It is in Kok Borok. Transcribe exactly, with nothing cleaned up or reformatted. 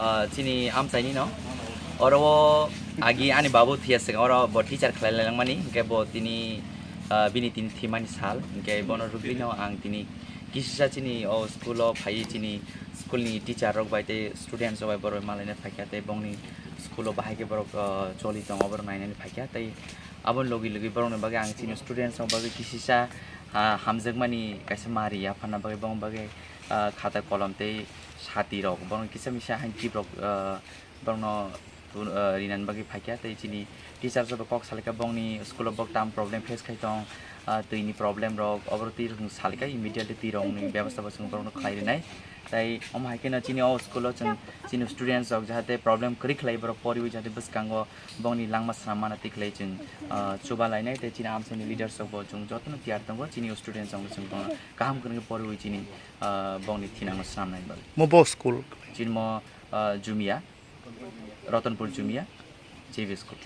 Ah, chini amchaini no. Oro o agi ani babu thia se oro bo teacher khlai langmani, hingke bo tini, ah, bini tini thimani sal, hingke bono rugwi no ang tini kisisa chini o school o phai chini school ni teacher rok bai tei students rok bai borok malaina phaikha tei bongni school o bahai khe borok, ah, choli tongo borok nainani phaikha tei aboni logi logi borokni bagwi ang chini students rok bagwi kisisa, ah, hamjakmani kaisa mari yapharna bagwi bongni bagwi, ah, khata kolom tei sati rok borokno kisa misa hain tip rok, ah, borokno tun-, ah, rinani bagwi phaikha tei chini teachers rok kok salika bongni school o bok tam problem face khai tong, ah, twi ni problem rok oboro twi rok salika immediately twi rok ni bebasta bo chwng borokno khlai rinai. Tai omo hai kheno chini o school o chwng chini students rok jahate problem kwrwi khlai borok poriwi jahate bwskango bongni langma swnam mana twi khlai chwng, ah, chuba lainai tei chini amchaini leaders rok bo chwng jotono tiyar tongo chini o students rok chwng bono kaham kwrwngwi poriwi chini, ah, bongni thinangno swnamnai bagwi. Mo bo school? Chini mo, ah, Jumia, Ratanpur Jumia, J B school.